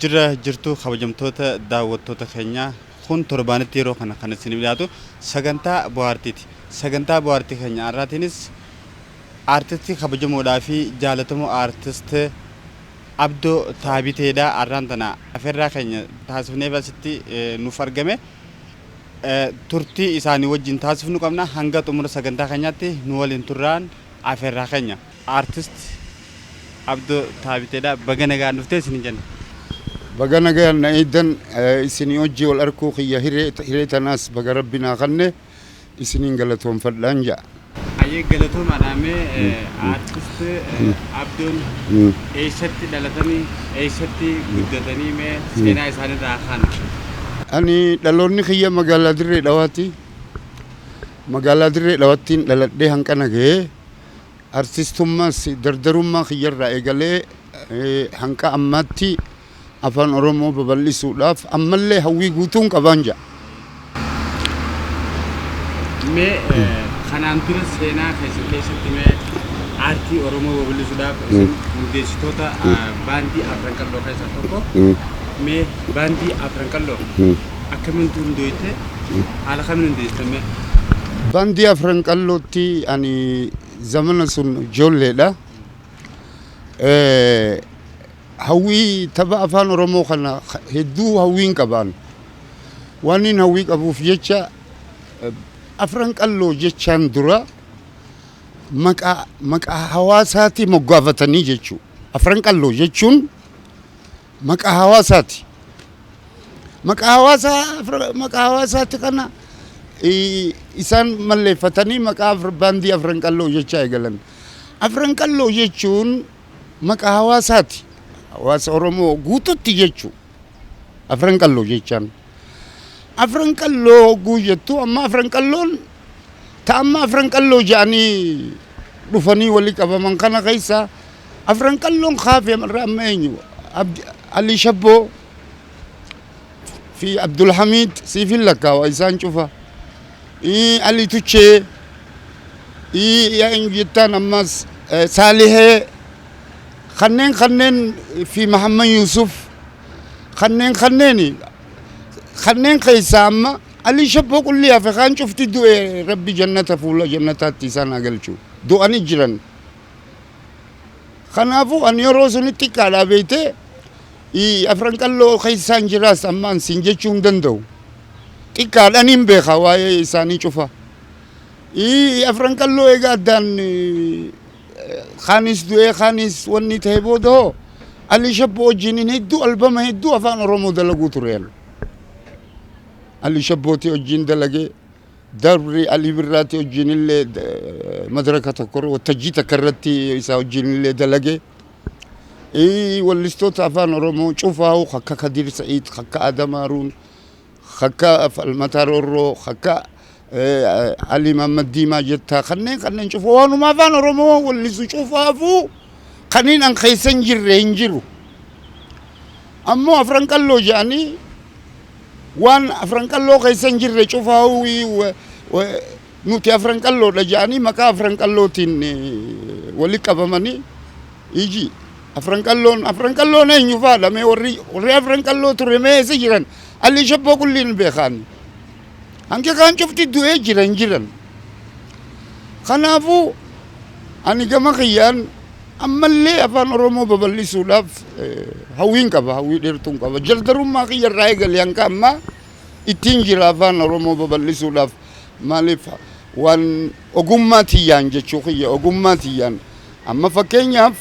Jirra jirtu kabajamtoota daawwattoota keenyaa, kun torbaanitti yeroo kana kan isiniif dhiyaatu sagantaa bohaartiiti. Sagantaa bohaartii keenya har'aatiinis aartistii kabajamoodhaa fi jaalatamoo aartist Abdoo Taabiteedha. Har'aan tana afeerraa keenya taasifneef asitti nuuf argame. Turtii isaanii wajjin taasifnu qabna. Hanga xumura sagantaa keenyaatti nu waliin turraan afeerraa keenya. Aartist Abdoo Taabiteedha. Baga nagaan dhuftee isin jenna. Baga nagayaan na eegdan. Isinii hojii wal arkuu kiyya hiree tanaas baga Rabbi naa kanne, isiniin galatoonfadhaan ja'a. Hayyee, galatoomaadha. Mee aartist Abdoon eessatti dhalatanii, eessatti guddatanii? Mee seenaa isaaniirraa kaana. Ani dhaloonni kiyya magaalaa Dirree Dhawaati. Magaalaa Dirree Dhawaattiin dhaladhee hanqana gahee, artistummaas dardarummaa kiyyarraa eegalee hanqa ammaatti afaan Oromoo babal'isuudhaaf ammallee hawwii guutuun qabaan ja'a. Mee kanaan dura seenaa keessan keessatti mee aartii Oromoo babal'isuudhaaf isin hundeessitoota baandii Afran Qalloo keessaa tokko. Mee baandii Afran Qalloo akkamiin hundeessite, haala kamiin hundeessitan mee? Baandii Afran Qallootti ani zamana sun ijoolleedha. Hawwii tapha afaan Oromoo kana hedduu hawwiin qabaan. Waan inni hawwii qabuuf jecha, Afran Qalloo jechaan dura maqaa hawaasaati moggaafatanii jechuudha. Afran Qalloo jechuun maqaa hawaasaati. Maqaa hawaasaati kana isaan malleeffatanii maqaa baandii Afran Qalloo jechaa eegalan. Afran Qalloo jechuun maqaa hawaasaati. Hawaasa Oromoo guututti jechuudha. Afran Qalloo jechaan. Afran Qalloo hogguu jettu, amma Afran Qalloon ta amma Afran Qalloo jedhanii dhufanii walii qabaman kana keessa Afran Qalloon kaafee irra amma eenyu? Ali Shabboo fi Abdulhamid siifin lakkaawa isaan cufa. Ali Tuchee, eenyu jettaan, ammas Saalihee, kanneen fi Mahammad Yusuf, kanneen keessaa amma Ali Shabboo qulli hafe. Kaan cufti du'e. Rabbi jannata fuula jannataatti isaan haa galchu, du'anii jiran. Kanaafuu ani yeroo sunitti xiqqaadhaa beeytee, Afran Qalloo keessaan jiraas amma an siin jechuu hin danda'u. Xiqqaadhaan hin beeka waa'ee isaanii cufa. Afran Qalloo egaa addaan kaanis du'ee kaanis wanni ta'e booda hoo, Ali Shabboo wajjiniin hedduu albama hedduu afaan Oromoo dalaguu tureen. Ali Shabbootii wajjin dalagee, darri Ali Birraatii wajjin illee madaraka tokko waltajjii takka irratti isaa wajjin illee dalagee. Wallistoota afaan Oromoo cufaa'u akka Kadir Sa'iid, akka Adam Haruun, akka Falmataa Roorroo, akka Ali Mahammad Diimaa jettaa, kanneen cufa waanuma afaan Oromoo wallisu cufaafuu kaniin an keessa hin jirre hin jiru. Ammoo Afran Qalloo jedhanii waan Afran Qalloo keessa hin jirre cufaa'uu nuti Afran Qalloodha jedhanii maqaa Afran Qallootiin walitti qabamanii iji. Afran Qalloon eenyu fa'aadha? Mee warri Afran Qalloo ture mee eessa jiran? Ali Shabboo qulliin beekaan. Hanqi kaan cufti du'ee jira, hin jiran. Kanaafuu ani gama kiyyaan ammallee afaan Oromoo babal'isuudhaaf hawwiin qaba, hawwii dheertuun qaba. Jardarummaa kiyya irraa eegalee hanga ammaa ittiin jira afaan Oromoo babal'isuudhaaf. Maaliif, waan ogummaa tiyyaan jechuu kiyya, ogummaa tiyyaan amma fakkeenyaaf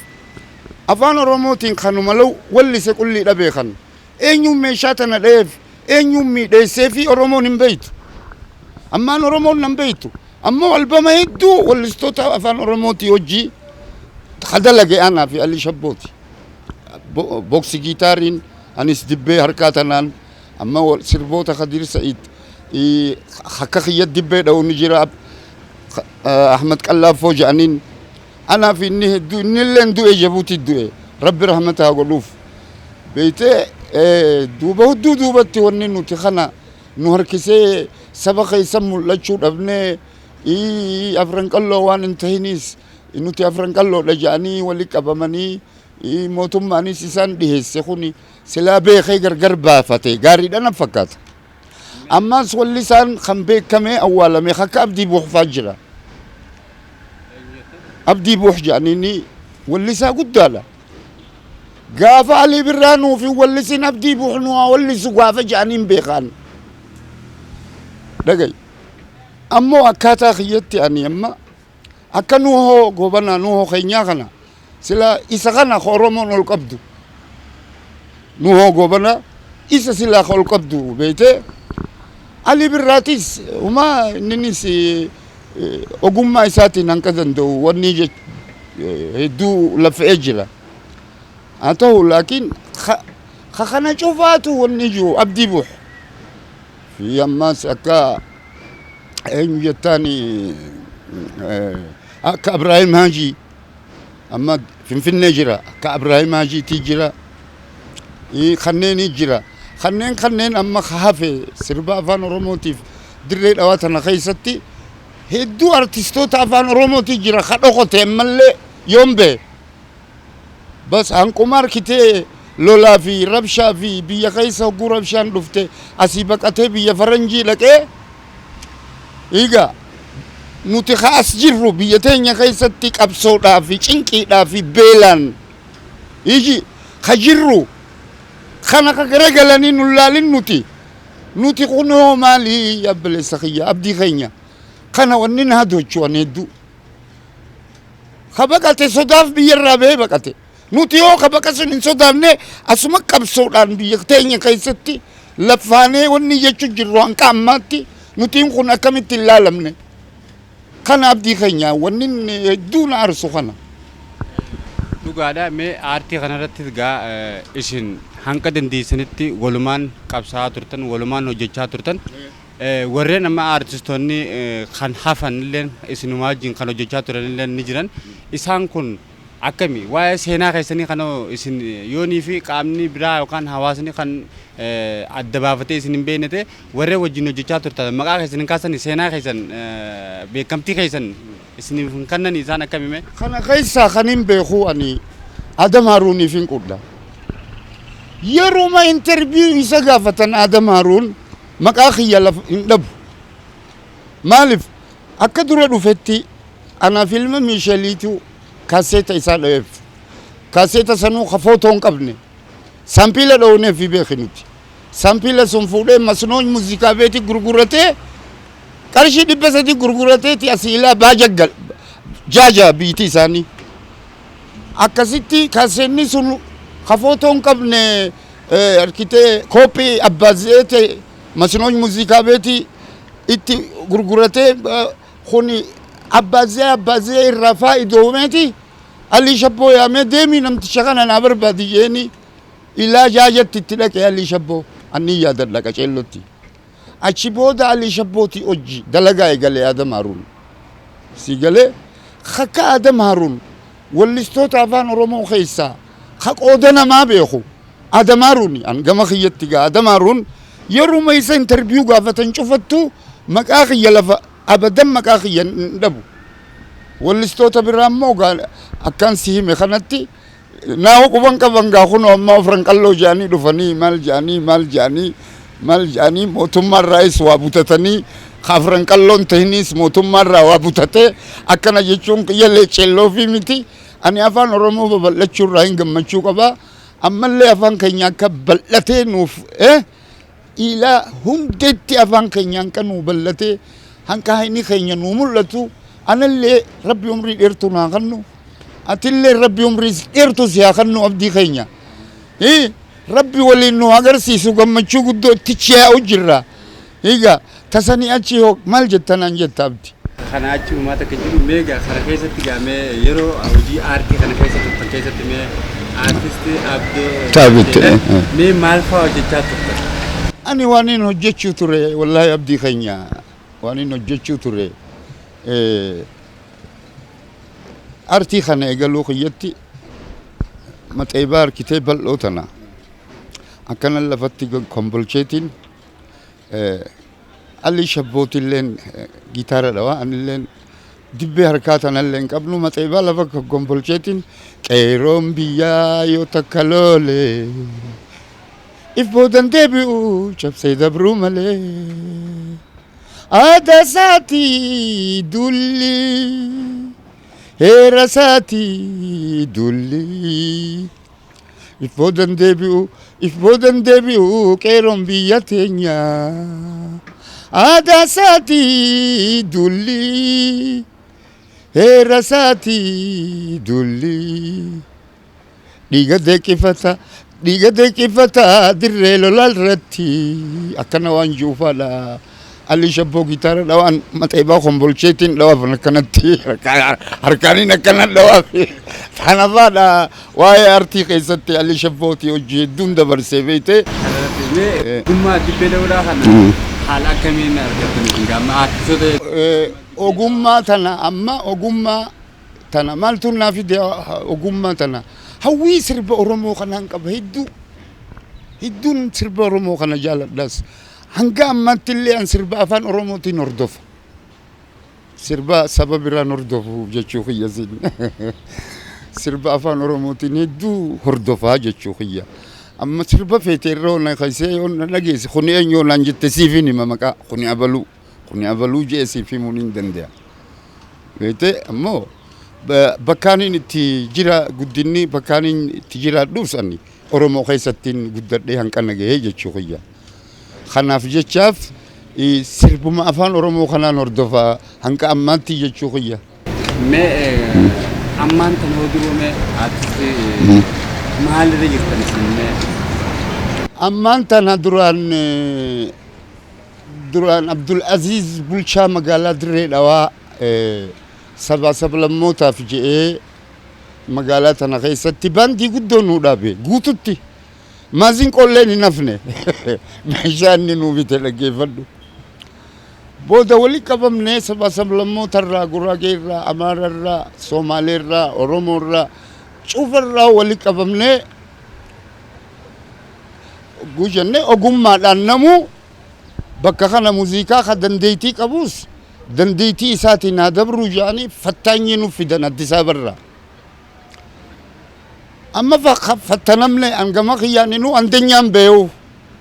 afaan Oromootiin kanuma wallise qulliidha beekan. Eenyuun meeshaa tana dha'eef, eenyuun miidheessee fi Oromoon hin beektu. Ammaan Oromoon nan beektu. Ammoo albama hedduu wallistoota afaan Oromootii hojii dalage anaa fi Alii Shabbooti. Boksi gitaariin, anis dibbee harkaa tanaan. Amma sirboota Khadiir Sa'iid akka kiyya dibbee dha'u ni jira, Ahmad Qallaaffoo jedhaniin. Anaa fi inni hedduu, inni illee du'e, Jabuuti du'e, Rabbi rahmata haa godhuuf. Beeytee, duuba hudduu duubatti wanni nuti kana nu harkisee saba keessa mul'achuu dhabnee, Afran Qalloo waan hin tahinis nuti Afran Qalloodha jedhanii wali qabamanii mootummaanis isaan dhiheesse kuni silaa beekee gargar baafate gaariidha na fakkaata. Ammas walli isaan kan beekamee awwaalame akka Abdii Buuxfaa jira. Abdii Buux jedhaniini wallisaa guddaadha. Gaafa Alii Birraa nuufi wallisiin Abdii Buux nu haa wallisu gaafa jedhaniin beekaan. Dhagayi. Ammoo akkaataa kiyyatti ani amma akka Nuhoo Goobanaa, Nuhoo keenyaa kana, sila isa kana Oromoon ol qabdu. Nuhoo Goobanaa isa silaa ol qabdu beeytee. Ali Birraatis humaa inninis ogummaa isaatiin hanqa danda'u wanni hedduu lafa'ee jira. Haa ta'u, laakiin ka kana cufaatu wanni jiru Abdii Buux. Fi ammas akka eenyu jettaani, akka Ibraahim Haajii amma Finfinnee jira, akka Ibraahim Haajiitii jira, kanneeni jira. Kanneen amma hafe sirba afaan Oromootiif Dirree Dhawaa tana keessatti hedduu artistoota afaan Oromootii jira ka dhokote ammallee yoon bee. Bas hanquma harkitee lolaa fi rabshaa fi biyya keessa hogguu rabshaan dhufte asii baqatee biyya faranjii dhaqee. Egaa nuti ka as jirru biyya teenya keessatti qabsoodhaa fi cinqiidhaa fi beelaan iji ka jirru kana ka garagalanii nu laalin. Nuti kunoo maali, obboleessa kiyya, Abdii keenya, kana wanni na dochu'an hedduu ka baqate sodaaf biyyarraa bahee baqate. Nuti yoo ka baqa sun hin sodaanne asuma qabsoodhaan biyya teenya keessatti laffaanee wanni jechuu jirru hanqa ammaatti nutiin kun akkamitti hin laalamne kana, Abdii keenya, wanni hedduu na arsu kana. Dhugaadha. Mee aartii kanarratti gaa isin hanqa dandeessanitti walumaan qabsaa'aa turtan, walumaan hojjechaa turtan. Warreen amma aartistoonni kan hafan illee isinuma wajjin kan hojjechaa turan illee ni jiran. Isaan kun akkami waa'ee seenaa keessanii kana isin yoonii fi qaamni biraa yookaan hawaasni kan adda baafatee isin hin beekne ta'e, warreen wajjin hojjechaa turtan maqaa keessan hin kaasanii, seenaa keessan, beekamtii keessan isiniif hin kennanii, isaan akkami mee? Kana keessaa kan hin beeku ani Adam Haruuniif hin qudha. Yeruma interview isa gaafatan Adam Haruun maqaa kiyya lafa hin dhabu. Maaliif akka dura dhufetti anaaf ilma Miisheliitu kaaseeta isaa dha'eef. Kaaseeta sanuu ka footoo hin qabne. Sampiila dha'uneef beeki nuti. Sampiila sun fuudhee masnoo muuziqaa beeti gurguratee, qarshii 300 gurgurateeti asii ilaa baaja jaaja biitii isaanii. Akkasitti kaaseenni sun ka footoo hin qabne harkitee kooppii abbaazeete masnoo muuziqaa beeti itti gurguratee, kuni abbaazee irraa faa'idoomeeti Alii Shabboo yaamee, deemii namticha kana naa barbaadi jeeni ilaa jaajatti itti dhaqee Alii Shabboo anni yaadadha qaceellotti. Achi booda Alii Shabbooti hojii dalagaa eegalee Adam Haruun. Si galee, akka Adam Haruun wallistoota afaan Oromoo keessaa ka qooda namaa beeku Adam Haruun. An gama kiyyatti gaa Adam Haruun yeruma isa interview gaafatan cufattu maqaa kiyya lafa abadan maqaa kiyya hin dhabu. Wallistoota biraa immoo akkaan si hime kanatti naa quban qaban. Gaa kunoo amma Afran Qalloo jedhanii dhufanii, maal jedhanii, maal jedhanii, maal jedhanii, mootummaarraayis waa butatanii, Afran Qalloon tahinis mootummaarraa waa butatee akkana jechuun kiyya leecelloo fi miti. Ani afaan Oromoo babal'achuurraa hin gammachuu qabaa. Ammallee afaan keenya akka bal'atee nuuf ilaa hundeetti afaan keenya hanqa nuu bal'atee hanqa hayni keenya nuu mul'atu. Anallee Rabbi umrii dheertuu naa kennu, atillee Rabbi umrii dheertuu si haa kennu, Abdii keenya. Rabbi waliin nu agarsiisu, gammachuu guddoo itti ce'aa jirra. Egaa tasanii achi hoo maal jettanaan jetta, Abdi? Kana achi uumaa takka jiru mee gaa kana keessatti gaa mee yeroo hojii aartii kana keessa turtan keessatti mee aartistii Abdoo Taabit, mee maal fa'aa hojjechaa turtan? Ani waan inni hojjechuu ture, wallaahi abdii keenya, waan inni hojjechuu ture, artii kana eegaluu kiyyatti maxeebaa harkitee bal'oo tana akkana lafatti kombolcheetiin, Alii Shabbootilleen gitaara dhawa, anilleen dibbee harkaa tanallee hin qabnu, maxeebaa lafa kombolcheetiin qeeroon biyyaa yoo takka loole if boodan deebi'u cabsee dabruu malee, aadaa isaatii dulli, heera isaatii dulli, if boodan deebi'u, if boodan deebi'u qeeroon biyya teenya, aadaa isaatii dulli, heera isaatii dulli, dhiiga deeqifata, dhiiga deeqifata dirree lolaa irratti, akkana waan jiruufaadha. Alii Shabboo gitaara dhawaan, maxeebaa kombolcheetiin dhawaaf, akkanatti harkaaniin akkana dhawaaf. Kanafaadha waa'ee artii keessatti Alii Shabbootii hojii hedduun dabarsee beekte. Mee ogummaa dibbee dha'uudhaa kana haala akkamiin argattan isin gaama aartistoota? Ogummaa tana, amma ogummaa tana maaltu naa fide? Ogummaa tana hawwii sirba Oromoo kanaan qaba. Hedduu hedduun sirba Oromoo kana jaaladhas. Hanga ammaatti illee an sirba afaan Oromootiin hordofa. Sirba saba biraan hordofu jechuu kiyya sin. Sirba afaan Oromootiin hedduu hordofaa jechuu kiyya. Amma sirba feete irra na kaysee yoo na dhageesse, kuni eenyu naan jette, siifin hima maqaa, kuni abaluu, kuni abaluu jee siif himuun hin danda'a. Beekte, ammoo bakkaan itti jira guddinni, bakkaan itti jiraadhuus ani Oromoo keessattiin guddadhee hanqana gahee jechuu kiyya. Kanaaf jechaaf sirbuma afaan Oromoo kanaan hordofaa hanga ammaatti jechuu kiyya. Mee ammaan tan hoo duruu mee aartistii maalirra jirtan isin mee? Ammaan tana duraan Abdul Aziz bulchaa magaalaa Dirree Dhawaa sabaa sablammootaaf je'ee magaalaa tana keessatti baandii guddoo nuu dhaabe. Guututti maazinqoolleen hin hafne, meeshaa inni nuu bite dhaggeeffadhu. Booda wali qabamnee saba sablammootarraa, Guraageerraa, Amaararraa, Somaaleerraa, Oromoorraa, cufarraa wali qabamnee gujannee ogummaadhaan namuu bakka kana muuziqaa ka dandeettii qabus dandeettii isaatiin haa dabruu jedhanii fattaanyii nuuf fidan Addis Ababarraa. Amma fattanamne, hangama kiyyaan inuu andenyaan beewu,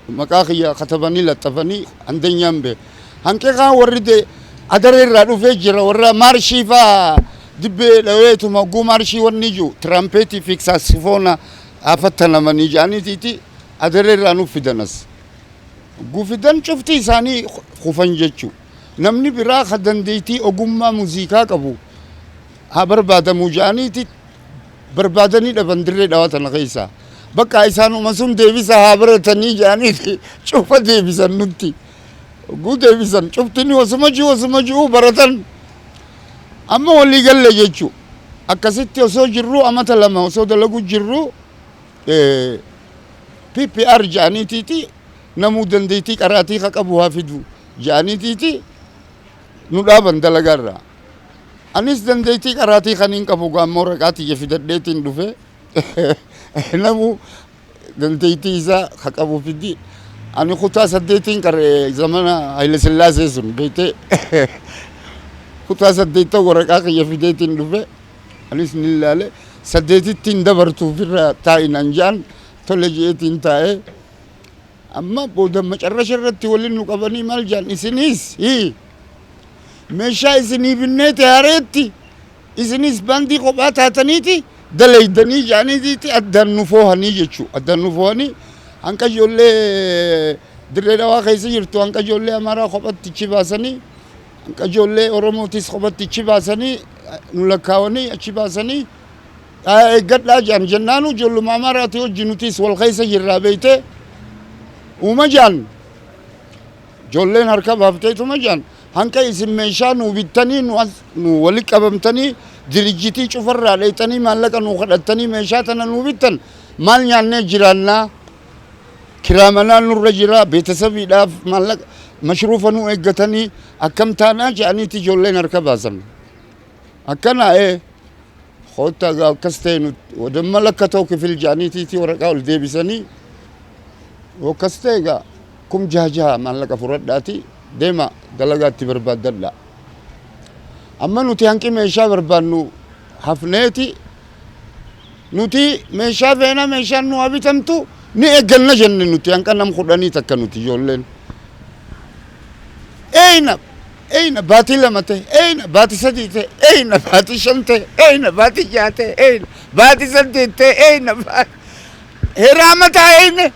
maqaa kiyya katabanii laxxafanii andenyaan beewu. Hanqee kaan warri de adareerraa dhufee jira, warra maarshii faa dibbee dhaweetuma hogguu maarshii wanni jiru tiraampheetii fi saaksifoona haa fattanamanii jedhaniitiiti adareerraa nuuf fidanas. Hogguu fidan cufti isaanii kufan jechuu. Namni biraa ka dandeettii ogummaa muuziqaa qabu haa barbaadamuu jedhaniiti barbaadanii dhaban Dirree Dhawaa tana keessaa. Bakka isaanuma sun deebisa haa baratanii jedhaniiti cufa deebisan nutti. Hogguu deebisan cuftini osuma jiru osuma jiru baratan. Amma walii galle jechuu. Akkasitti osoo jirru, amata 2 osoo dalagu jirru, PPR jedhaniitiiti namuu dandeettii qaraatii ka qabu haa fidu jedhaniitiiti nu dhaaban dalagaarraa. Anis dandeettii qaraatii kan hin qabu gaammoo raqaa tiyya fidadheetiin dhufe, namuu dandeettii isaa ka qabu fidi. Ani kutaa 8n qaree, zamana Haile Sillaasee sun beektee, kutaa 8 waraqaa kiyya fideetiin dhufe. Anis ni ilaale, 8tti dabartu ofirra taa'inaan jedhan, tole je'eetiin taa'ee. Amma booda macarrasha irratti waliin nu qabanii maal jedhan, isinis meeshaa isinii binneeti haareetti, isinis baandii kophaa taataniiti dalaydanii jedhaniiti addaan nu foohanii jechuu. Addaan nu foohanii hanqa ijoollee Dirree Dhawaa keessa jirtu, hanqa ijoollee Amaaraa kophatti achi baasanii, hanqa ijoollee Oromootis kophatti achi baasanii, nu lakkaawanii achi baasanii eeggadhaa jedhan. Jennaanu ijoolluma Amaaraati hojii nutis wal keessa jirraa beeyte uuma jedhan, ijoolleen harka baafteetuma jedhan. Hanqa isin meeshaa nuu bittanii nu as nu wali qabamtanii dirijjitii cufarraa dheeyxanii maallaqa nuu kadhattanii meeshaa tana nuu bittan, maal nyaannee jiraannaa? Kiraa manaa nurra jira, beetasabiidhaaf maallaqa mashruufa nuu eeggatanii akkam taanaa jedhaniiti ijoolleen harka baasan. Akkana koottaa gaa akkas ta'e nu wadamma lakka ta'u kifil jedhaniitiiti waraqaa ol deebisanii, yoo akkas ta'e gaa 6000 maallaqa fudhadhaati deema, dalagaatti barbaaddadha. Amma nuti hanqi meeshaa barbaannu hafneeti, nuti meeshaa feena, meeshaan nu haa bitamtu ni eegganna jenne. Nuti hanqa nam 10 takka nuti ijoolleen. Eeyna eeyna baatii 2 ta'e, eeyna baatii 3 ta'e, eeyna baatii 5 ta'e, eeyna baatii 6 ta'e, eeyna baatii 8 ta'e, eeyna heeraa mataa eeyne.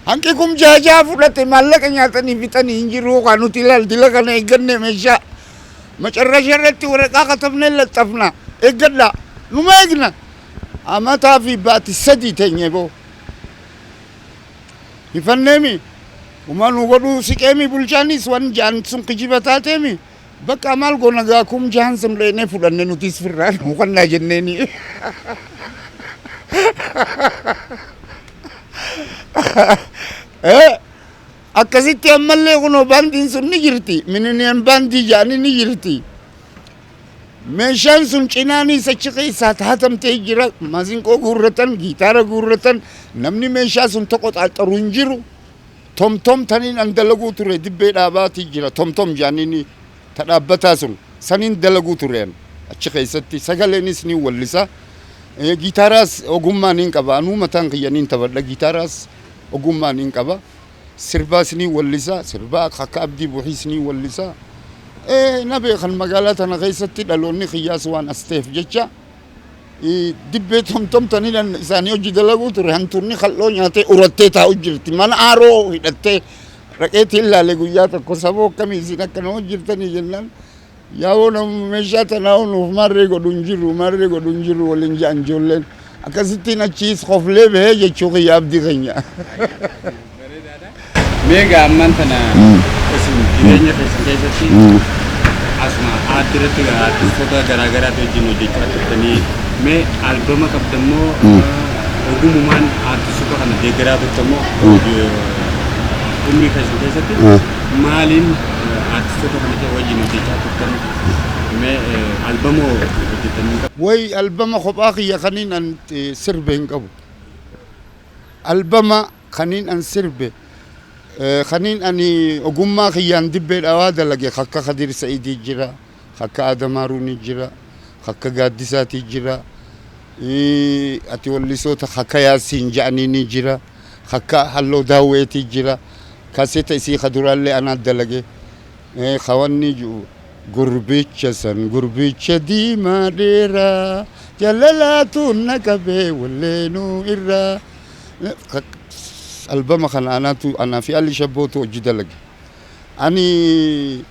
Hanqi 6000 fudhate maallaqa nyaatanii fixanii hin jiru kan nuti ilaal dila kana eegganne meeshaa. Macarrasha irratti waraqaa katabnee laxxafna, eeggadha, numa eegna. Amataa fi baati 3 teenye boo. Hifanneemi uma nu godhuu siqeemi, bulchaanis waan ja'an sun kijiba taateemi. Bakka maal goona gaa, 6000 sun dheenee fudhanne, nutis firraa nu kannaa jenneeni. Akkasitti ammallee kunoo baandiin sun ni jirti. Mininiyan baandii jedhanii ni jirti. Meeshaan sun cinaanis achi keessaa taatamtee jira. Masinqoo guurratan, giitaara guurratan, namni meeshaa sun tokko xaaxaru hin jiru. Tomtom taniin an dalaguu ture dibbee dhaabaatii jira. Tomtom jedhanii ta dhaabbataa sun saniin dalaguu ture an achi keessatti sagaleenis ni wallisa. Giitaaraas ogummaa niin qaba. Anuu mataan kiyya niin taphadha. Giitaaraas ogummaa niin qaba. Sirbaas ni wallisa. Sirbaa akka Abdii Buxiis ni wallisa. Na beekan magaalaa tana keessatti, dhaloonni kiyyaas waan as ta'eef jecha dibbee tomtomtaniidhaan isaanii hojii dalaguu ture. Hantuunni kal'oo nyaatee urattee taa'u jirti. Mana aaroo hidhattee dhaqeetiin ilaale guyyaa tokko, saboo akkamii isin akkana hojjettanii jennaan, yaa'oo nama meeshaa tanaa nuuf maarree godhu hin jiru, maarree godhu hin jiru waliin ja'an ijoolleen. Akkasittiin achiis koflee bahee jechuu kiyya, abdii keenya. Mee egaa ammaan tana isin jireenya keessan keessatti asuma aartii irratti artistoota garaa garaatu wajjin hojjechaa turtanii, mee albama qabdammoo, ogummaan aartistoota kana deeggaraa turtammoo, umrii keessan keessatti maaliin aartistoota kana wajjin hojjechaa turtan? Mee albamoo hojjetanii? Way, albama kophaa kiyya kaniin an sirbe hin qabu. Albama kaniin an sirbe, kaniin ani ogummaa kiyyaan dibbee dhawaa dalage, akka Kadir Sa'idii jira, akka Adamaaruunii jira, akka Gaaddisaatii jira, ati wallisoota akka Yaasiin ja'anii ni jira, akka Halloo Daawweetii jira, kaaseta isii kaduraallee anaa dalage. Kawanni jiru gurbicha san, gurbicha diimaa dheeraa jalalaatu na qabee walleenuu irraa. Albama kana anaatu, anaa fi Ali Shabbootu hojii dalage. Ani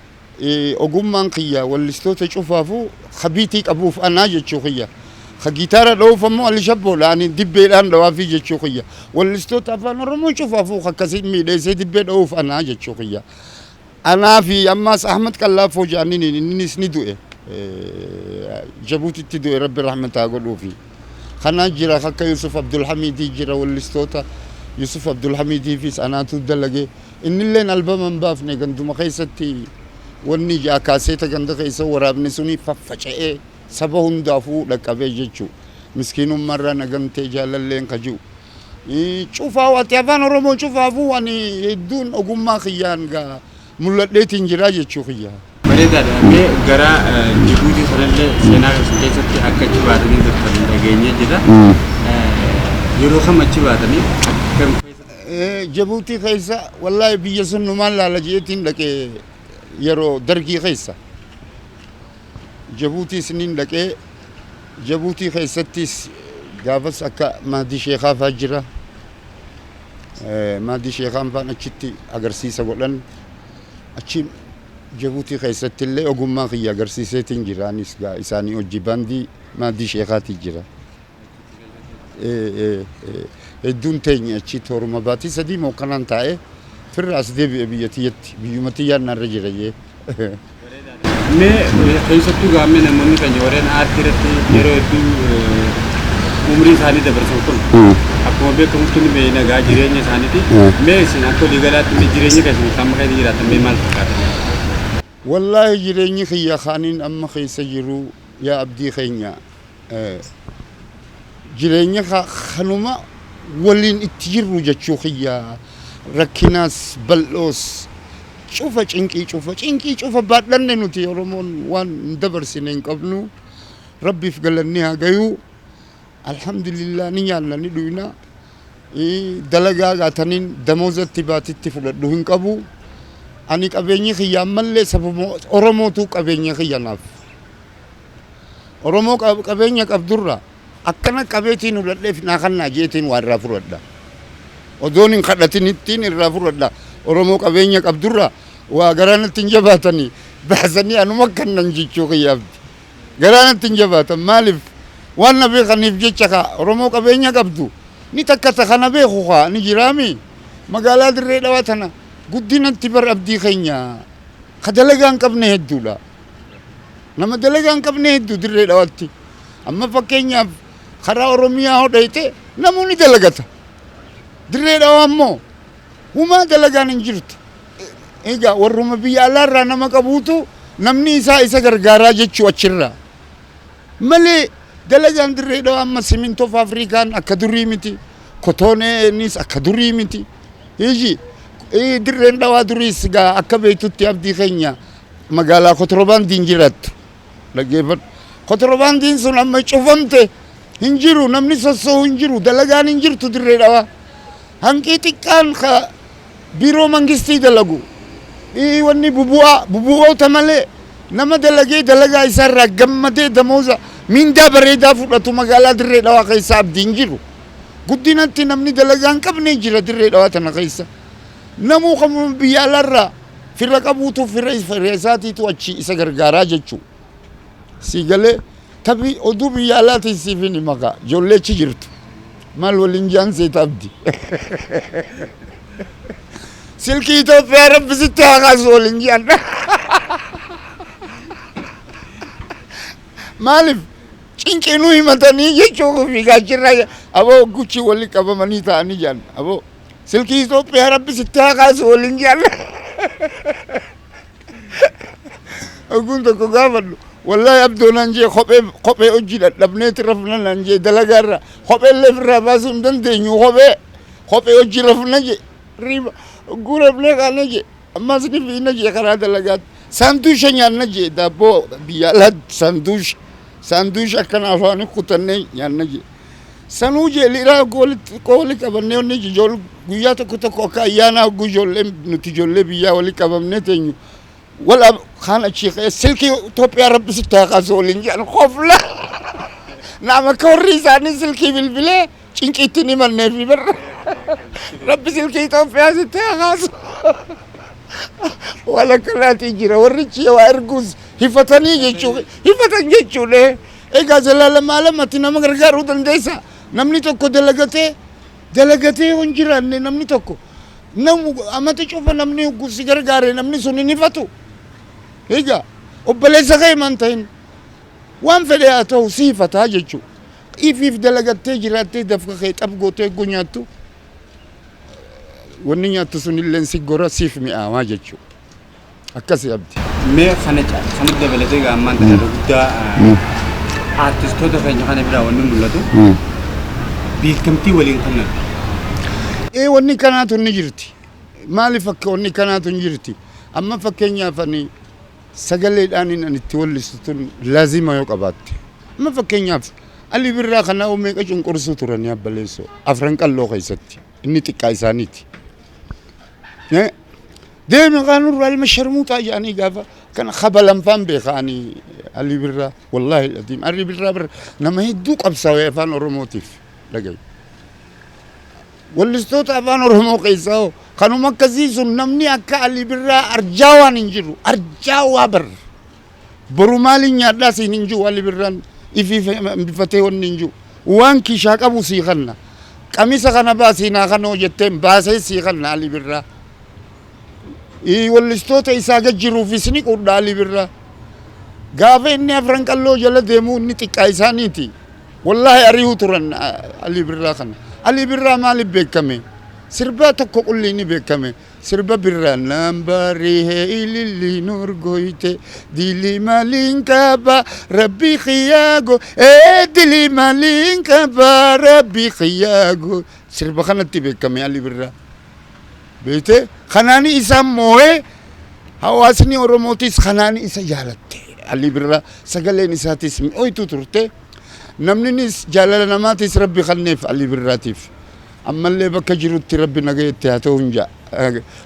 ogummaan kiyya wallistoota cufaafuu kabiitii qabuuf anaa jechuu kiyya. Ka gitaara dha'uuf ammoo Ali Shabboodha. Ani dibbeedhaan dhawaafii jechuu kiyya. Wallistoota afaan Oromoo cufaafuu akkasii miidheessee dibbee dha'uuf anaa jechuu kiyya. Anaa fi ammaas Ahmad Qallaafoo jedhaniin, innis ni du'e. Jabuutitti du'e, Rabbi rahmataa godhuufi. Kanaa jira, akka Yusuf Abdulhamidii jira, wallistoota Yusuf Abdulhamidiifis anaatu dalage. Innilleen albama hin baafne, ganduma keessatti wanni ja'a kaaseeta ganda keessa waraabne suni faffaca'ee saba hundaafuu dhaqqabee jechuu. Miskiinummaarraa nagantee jaalalleen ka jiru. Cufaa ati afaan Oromoo cufaafuu ani hedduun ogummaa kiyyaan gaa mul'adheetiin jira jechuu kiyya. Bareedaadha. Mee gara Jibuutii sanallee seenaa keessan keessatti akka achi baatanii turtan dhageenyee jira. Yeroo kam achi baatanii, akkam keessa? Jibuutii keessa wallaahi biyya sun numaan laala jeetiin dhaqee yeroo dargii keessa. Jibuutii siniin dhaqee, Jibuutii keessattis gaafas akka Maadii Sheekaa fa'aa jira. Maadii Sheekaan fa'aan achitti agarsiisa godhan. Achi Jibuutii keessatti illee ogummaa kiyya agarsiiseetiin jira. Anis isaanii hojii baandii Maadii Sheekaatii jira. Hedduun teenya achi tooruma baatii 3 moo kanaan taa'ee firra as deebi'e biyya tiyyatti. Biyyuma tiyyaan narra jira jee. Mee keessattuu gaammee namoonni keenya warreen aartii irratti yeroo hedduu umrii isaanii dabarsan kun akkuma beekamutti ni beekna gaa jireenya isaaniiti. Mee isin akka waliigalaatti mee jireenya keessan kan amma keessa jiraatan mee maal fakkaata? Wallaahi jireenyi kiyya kaaniin amma keessa jiru, yaa abdii keenya, jireenya kanuma waliin itti jirru jechuu kiyya, rakkinaas bal'oos cufa, cinqii cufa, cinqii cufa baadhanne. Nuti Oromoon waan hin dabarsine hin qabnu. Rabbiif galanni haa gayuu, alhamdulillah. Ni nyaanna, ni dhuyna. Dalagaa gaataniin damoozatti baatitti fudhadhu hin qabu. Ani qabeenyi kiyya ammallee sababa Oromootu qabeenya kiyya naaf. Oromoo qabeenya qabdurra akkana qabeetiin fudhadheef naa kannaa jeetiin waa irraa fudhadha. Odoon hin kadhatinittiin irraa fudhadha. Oromoo qabeenya qabdurra waa garaanatti hin jabaatanii baasanii anuma kannan jechuu kiyyaafti. Garaanatti hin jabaatan, maaliif? Waan na beekaniif jecha. Kaa Oromoo qabeenya qabdu ni takkata, kana beeku kaa ni jiraami. Magaalaa Dirree Dhawaa tana guddinatti bar abdii keenya ka dalagaa hin qabne hedduudha. Nama dalagaa hin qabne hedduu Dirree Dhawaatti. Amma fakkeenyaaf karaa Oromiyaa hodhayte namoonni dalagata. Dirree Dhawaa immoo humaa dalagaan hin jirtu. Egaa warruma biyya alaarraa nama qabuutu namni isaa isa gargaaraa jechuu achirraa. Malee dalagaan Dirree Dhawaa amma simintoo faafrikaan akka durii miti. Kotooneenis akka durii miti. Iji Dirreen Dhawaa duriis gaa akka beektutti, abdii keenya, magaalaa kotoroobaandiin jiraattu. Dhaggeeffadhu. Kotoroobaandiin sun amma cufamte, hin jiru, namni sossoo'u hin jiru, dalagaan hin jirtu Dirree Dhawaa. Hanqii xiqqaan ka biiroo mangistii dalagu. Wanni bubu'aa bubu'oota malee nama dalagee dalagaa isaarraa gammadee damooza miindaa bareedaa fudhatu magaalaa Dirree Dhawaa keessa, abdiin jiru. Guddinatti namni dalagaa hin qabne jira Dirree Dhawaa tana keessa. Namuu kamuu biyya alaarraa fira qabuutu fira isaatiitu achi isa gargaaraa jechuudha. Si galee tabii oduu biyya alaatiin siif hin maqaa ijoollee achi jirtu. Maal waliin jaan seeta, abdi? Silkii Itoophiyaa rabbi sitti haa kaasu waliin jaan. Maaliif cinqinuu himatanii jechuu fiigaachirraa aboo guchi walii qabamanii ta'anii jaan, aboo silkii Itoophiyaa rabbi sitti haa kaasu waliin jaan. Ogguun tokko gaafadhu, wallahi abdoo naan jee, kophee kophee hojii dadhabneeti rafna naan jee. Dalagaarra kophee illee ofirraa baasuu hin dandeenyu, kophee kophee hojii rafna jee. Riiba ogguu rafnee kaana jee, ammas ni fiina jee karaa dalagaatti. Saanduusha nyaanna jee, daabboo biyya alaatti saanduusha saanduusha akkana afaanii kutannee nyaanna jee. Sanuu jee liraa walitti wali qabannee wanni ijoollee guyyaa tokko tokko akka ayyaanaa hogguu ijoolleen nuti ijoollee biyyaa wali qabamnee teenyu wal kaan achii ka'ee silkii Itoophiyaa rabbi sitti haa kaasu waliin jedhan kofla. Naam akka warri isaanii silkii bilbilee cinqiitti hin himanneefi barra. Rabbi silkii Itoophiyaa sitti haa kaasu. Waan akkanaatii jira, warrichi waa erguus hifatanii jechuu, hifatan jechuudha. Egaa zalaalama alamatti nama gargaaruu dandeessa. Namni tokko dalagatee dalagatee yoo hin jiraanne, namni tokko namu amata cufa namni hogguu si gargaare namni sun hin hifatu. Egaa obboleessa kee man ta'in waan fedhe haa ta'u si hifataa jechuudha. Ifiif dalagattee jiraattee dafqa kee xab gootee eeguu nyaattu, wanni nyaattu sun illee si gora, siif mi'aawaa jechuudha. Akkasi, abdi. Mee kana kana dabalatee egaa ammaan tana irra guddaa aartistoota keenya kana biraa wanni mul'atu beekamtii waliin kennan. Ee, wanni kanaatu ni jirti. Maaliif akka wanni kanaatu hin jirti? Amma fakkeenyaaf ani sagaleedhaan ani itti wallistu tun laazima yoo qabaatte. Amma fakkeenyaaf Ali Birraa kana meeqa cunqursuu turanii abbaleessoo Afran Qalloo keessatti inni xiqqaa isaaniiti. Deemi qaanurraa ilma sharmuuxaa jedhanii gaafa kana kabalanfaan beeka ani Ali Birraa, wallaahi adiim Ali Birraa bira nama hedduu qabsaa'e afaan Oromootiif dhagaye. Wallistoota afaan Oromoo keessaa hoo kanuma akkasii sun namni akka Ali Birraa arjaawaan hin jiru, arjaawaa bar. Boru maaliin nyaadhaa siin hin jiru Ali Birraan, ifiif bifatee wanni hin jiru. Waan kishaa qabu sii kanna. Qamisa kana baasii naa kanoo jetteen baasee sii kanna Ali Birraa. Wallistoota isaa gad jiruufis ni qudha Alii Birraa. Gaafa inni Afran Qalloo jala deemu inni xiqqaa isaaniiti. Wallaahi ari'uu turan Alii Birraa kana. Alii Birraa maaliif beekame? Sirba tokko qulli ni beekame. Sirba birraa naan barihe ililli nurgoyte dili maaliin qaba rabbi khiyaago ee dili maaliin qaba rabbi khiyaago. Sirba kanatti beekame Alii Birraa. Beekte kanaani isaan moo'ee hawaasni Oromootis kanaani isa jaalatte. Alii Birraa sagaleen isaatis mi'ooytu turte. Namninis jaalala namaatis rabbi kenneef Alii Birraatiif. Ammallee bakka jirutti rabbi nagayetti haa ta'u hin ja'a.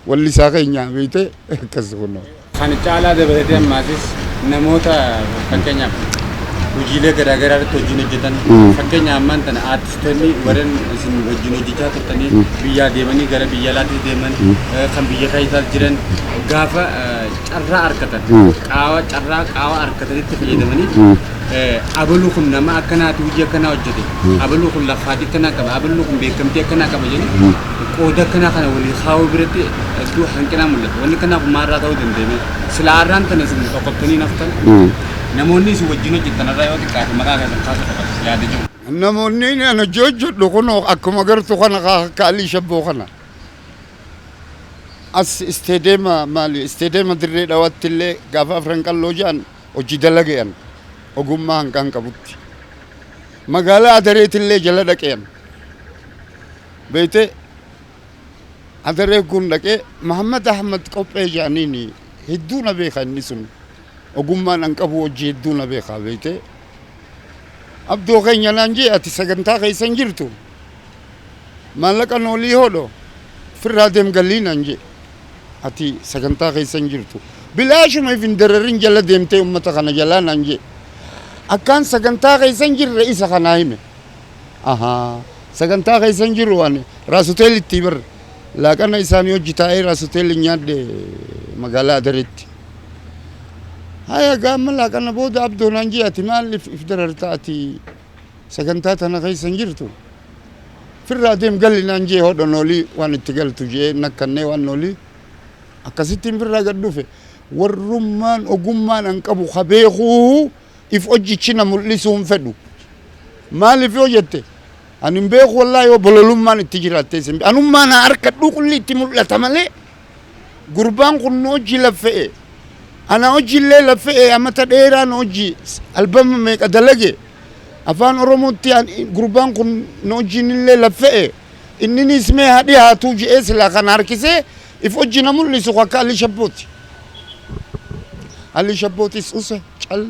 Wallisaa keenya beekte akkas kunoo. Kan caalaa dabalatee ammaasis namoota fakkeenyaaf hojiilee garaagaraa irratti hojiin hojjetan, fakkeenya ammaan tana aartistoonni warreen isin wajjin hojjechaa turtanii biyyaa deemanii gara biyya alaatti deeman, kan biyya keessaas jiran, gaafa carraa argatan, qaawa carraa qaawa argatanitti fayyadamanii abaluu kun nama akkanaati, hojii akkanaa hojjete, abaluu kun lafaatii akkanaa qaba, abaluu kun beekamtii akkanaa qaba jedhanii qooda akkanaa kana walii kaa'uu biratti hedduu hanqinaa mul'ata. Wanni kanaaf maalirraa ta'uu dandeenye? Sila har'aan tana isin qoqqobtanii naftan namoonni isin wajjin hojjetan irraa yoo xiqqaate maqaa keessan kaasuu qaban yaada jiru. Namoonni ani hojii hojjedhu kun akkuma gartu kana akka Alii Shabboo kana. As isteedeema maali isteedeema Dirree Dhawaatti illee gaafa Afran Qalloo jedhan hojii dalage'an ogummaa hanqaan qabutti. Magaalaa Adareetti illee jala dhaqe'an. Beekte Adaree kun dhaqee Muhammad Ahmad qophee jedhaniin hedduu na beeka inni sun. Ogummaan an qabu hojii hedduu na beeka beekte. Abdoo keenya naan jee, ati sagantaa keessa hin jirtu. Maallaqa noolii hodho firraa deem galii naan jee. Ati sagantaa keessa hin jirtu. Bilaashuma if hin dararin jala deemtee uummata kana jalaa naan jee. Akkaan sagantaa keessa hin jirre isa kanaa hime. Ahaa, sagantaa keessa hin jiru ani Raas Hoteelitti bar laaqana isaanii hojii taa'ee Raas Hoteelli nyaadhe magaalaa Adareetti. Haya gaama laaqana booda abdoo naan jee, ati maaliif if dararta, ati sagantaa tana keessa hin jirtu. Firraa deem galli naan jee, hodha noolii waan itti galtu jee nakkannee waan noolii akkasittiin firraa gad dhufe. Warrummaan ogummaan an qabu ka beekuu if hojjichi na mul'isuu hin fedhu. Maaliif yoo jette, ani hin beeku wallaahi, yoo bololummaan itti jiraatte isin anummaan haa harkadhuu qulli itti mul'ata malee gurbaan kun nu hojii laffe'e. Ana hojiillee laffe'e, amata dheeraa nu hojii albama meeqa dalage afaan Oromootti, gurbaan kun nu hojiinillee laffe'e, inninis mee haa dhihaatuu je'ee silaa kana harkisee if hojii na mul'isu akka Alii Shabbooti. Alii Shabbootis use cal.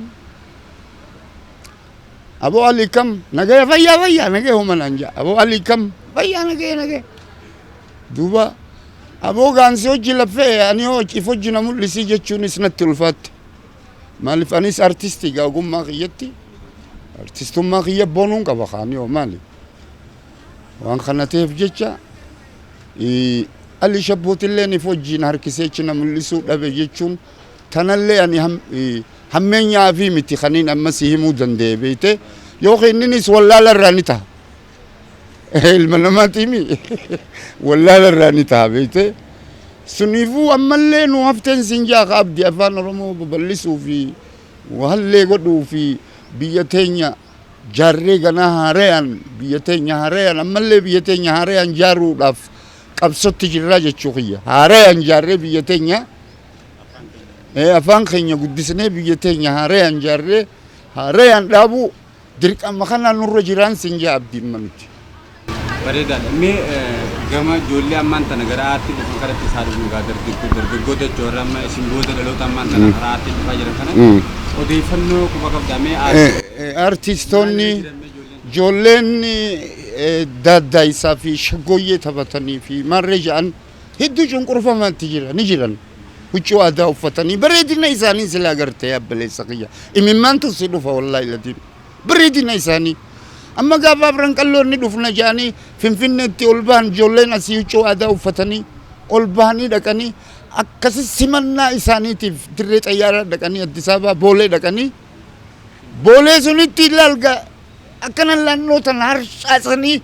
Aboo Ali kam nagaya, fayyaa fayyaa nagaya homa naan ja'a. Aboo Ali kam fayyaa nagaya nagaya. Duuba aboo gaansi hojii laffee ani if hojii na mul'isii jechuunis natti ulfaatte. Maaliif anis artistii gaa ogummaa kiyyatti artistummaa kiyya boonuun qaba kaanii hoo maali. Waan kana ta'eef jecha Ali Shabbootilleen if hojiin harkisee na mul'isuu dhabe jechuun tanallee ani hammeenyaa fi miti kaniin amma si himuu danda'e beekte, yookiin inninis wallaala irraa ni ta'a. Ilma namaatiimi wallaala irraa ni ta'a beekte. Suniifuu ammallee nu hafteen siin jaa ka abdi afaan Oromoo babal'isuu fi wahallee godhuu fi biyya teenya jaarree ganaa haarayaan biyya teenya haarayaan ammallee biyya teenya haarayaan jaaruudhaaf qabsotti jirraa jechuu kiyya. Haarayaan jaarree biyya teenya afaan keenya guddisnee biyya teenya haarayaan jaarree haarayaan dhaabuu dirqama kana nurra jiraan siin jaa abdiin manuti. Bareedaadha. Mee gama ijoollee ammaan tana gara aartii dhufan kanatti isaa dhufnu gaa, dargaggoota jechuun warra amma isin booda dhaloota ammaan tana karaa aartii dhufaa jiran kana odeeffannoo quba qabdaa mee aartii? Artistoonni ijoolleen daaddaa fi shaggooyyee taphatanii fi maarree jedhan hedduu cunqurfamaatti jira ni jiran. Huccuu aadaa uffatanii bareedina isaanii silaa gartee abbaleessa kiyya. Imimmaantu si dhufa wallaahi latiin. Bareedina isaanii. Amma gaafa Afran Qalloonni dhufna jedhanii Finfinneetti ol bahan, ijoolleen asii huccuu aadaa uffatanii ol bahanii dhaqanii akkasi simannaa isaaniitiif dirree xayyaaraa dhaqanii, Addis Ababaa Boolee dhaqanii, Boolee sunitti ilaalga akkana naannoo tana harcaasanii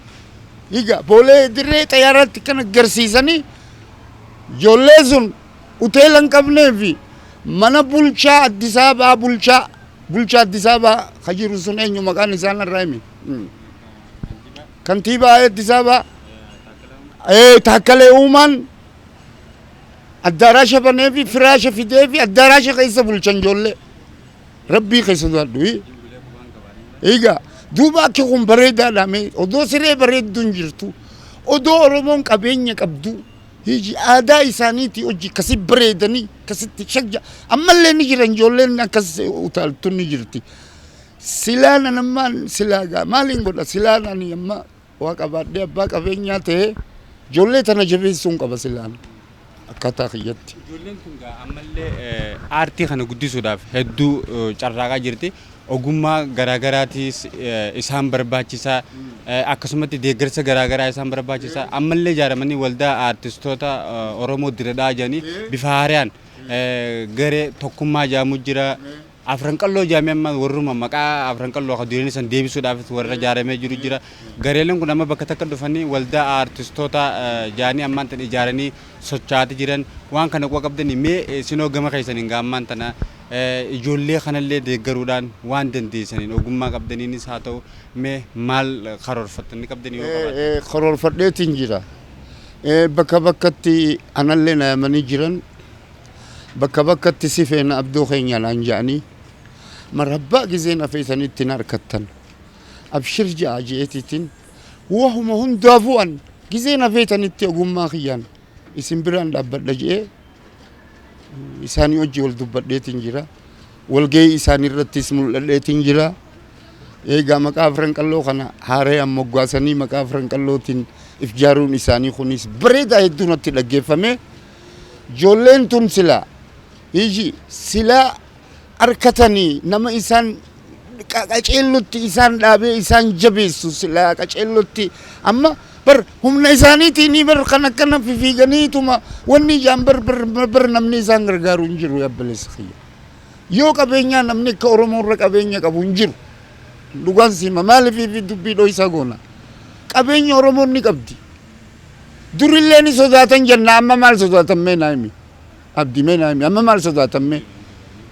higa Boolee dirree xayyaaraatti kana garsiisanii ijoollee sun Hoteela hin qabneefi mana bulchaa Addis Ababaa, bulchaa Addis Ababaa ka jiru sun eenyu maqaan isaan irraa himi? Kantiibaa Addis Ababaa Taakkalee Uumaan addaaraasha baneefi firaasha fideefi addaaraasha keessa bulchan. Ijoollee rabbii keessa sodaadhu. Egaa duuba akki kun bareedaadha. Mee odoo siree bareedduun jirtu, odoo Oromoon qabeenya qabdu, hiji aadaa isaaniitii hojii akkasi bareedanii akkasitti shagja ammallee ni jiran, ijoolleen akkas utaaltuun ni jirti. Silaan anammaan silaa gaa maaliin godha? Silaan ani amma waa qabaadhee abbaa qabeenyaa ta'ee ijoollee tana jabeessuun qaba silaan akkaataa kiyyatti. Ijoolleen kun gaa ammallee aartii kana guddisuudhaaf hedduu carraaqaa jirti. Ogummaa garaagaraatis isaan barbaachisaa, akkasumatti deeggarsa garaagaraa isaan barbaachisaa. Ammallee ijaaramanii waldaa aartistoota Oromoo diradhaa jedhanii bifa haaraan garee tokkummaa jedhamu jira. Afran Qalloo jedhamee amma warruma maqaa Afran Qalloo akka dureen san deebisuudhaaf warra ijaaramee jiru jira. Gareeleen kun amma bakka takka dhufanii waldaa aartistoota jedhanii ammaan tana ijaaranii socho'aati jiran. Waan kana quba qabdanii? Mee sinoo gama keessaniin ammaan tana ijoollee kanallee deeggaruudhaan waan dandeessaniin, ogummaa qabdaniinis haa ta'u, mee maal karoorfattanii qabdanii yoo qabaatan? Karoorfadheetiin jira. Bakka bakkatti anallee na yaamanii jiran. Bakka bakkatti si feena abdoo keenya naan jedhanii, marabbaa gizeen afeesanitti na harkattan. Abshir ja'a je'eetiitiin wahuma hundaafuu an gizeen afeetanitti ogummaa kiyyaan isin biraan dhaabbadha je'ee isaanii hojii wal dubbadheetiin jira. Walgahii isaanii irrattis mul'adheetiin jira. Eegaa maqaa Afran Qalloo kana haaree moggaasanii maqaa Afran Qallootiin if jaaruun isaanii kunis bareedaa, hedduu natti dhaggeeffame. Ijoolleen tun silaa iji silaa harkatanii nama isaan qaceellotti isaan dhaabee isaan jabeessu silaa qaceellotti. Amma bar humna isaaniitiin bar kan akkana fifiiganiituma wanni ijaan bar bar bar namni isaan gargaaru hin jiru. Yabbaleessa kiyya, yoo qabeenyaa namni akka Oromoo irra qabeenya qabu hin jiru. Dhugaan siima, maaliif fi dubbii dho'isaa goona? Qabeenya Oromoon ni qabdi. Durillee ni sodaatan jenna. Amma maal sodaatan? Mee naa himi, Abdi, mee naa himi, amma maal sodaatan?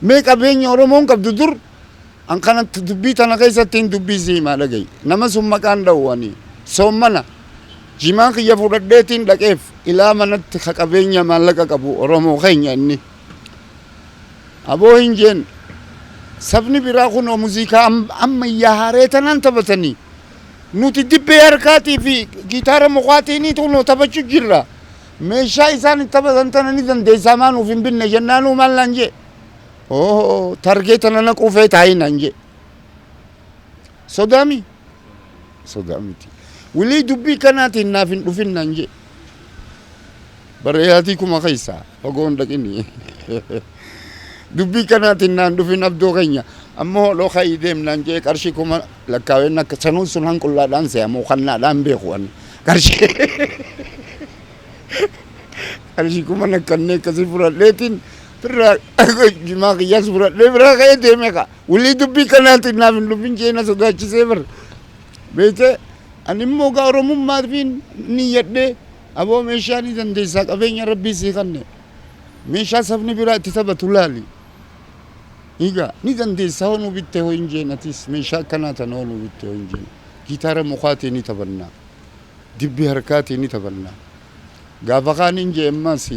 Mee qabeenya Oromoon qabdu dur an kanatti dubbii tana keessatti hin dubbii si himaa dhagayi. Nama sun maqaan dha'u, ani soommana jimaa kiyya fudhadheetiin dhaqeef ilaa manatti ka qabeenya maallaqa qabu Oromoo keenya. Inni aboo hin jeen, sabni biraa kunoo muuziqaa ammayyaa haaree tanaan taphatanii, nuti dibbee harkaatii fi gitaara mukaatiin kunoo taphachuu jirra. Meeshaa isaan itti taphatan tana ni dandeessaa, maa nuuf hin binne jennaanuu maal naan jee? Oo, targee tana naquu fee taa'ii naan jee. Sodaami sodaa miti, wilii dubbii kanaatiin naaf hin dhufin naan jee. Bareeyaatii kuma keessaa fagoon dhaqini, dubbii kanaatiin naan dhufin abdoo keenya, ammoo hodhoo ka'ii deemnaan jee. Qarshii 1000 lakkaaween akka sanuun sun hanqullaadhaan se'amoo kannaadhaan beeku. Ani qarshii 1000 nakkannee akkasii fudhadheetiin firraa jimaa kiyyaas fudhadhee biraa ka'ee deeme ka. Wilii dubbii kanaatiin naaf hin dhufin jee na sodaachisee bar beekte. Ani immoo gaa Oromummaatiin niyyadhee, aboo meeshaa ni dandeessaa, qabeenya rabbii sii kanne, meeshaa sabni biraa itti taphatu laali. Egaa ni dandeessaa, hoo nu bitte hoo hin jeen, atis meeshaa akkanaa tana hoo nu bitte hoo hin jeen. Gitaara mukaatiin ni taphannaa, dibbii harkaatiin ni taphannaa. Gaafa kaan hin jee ammas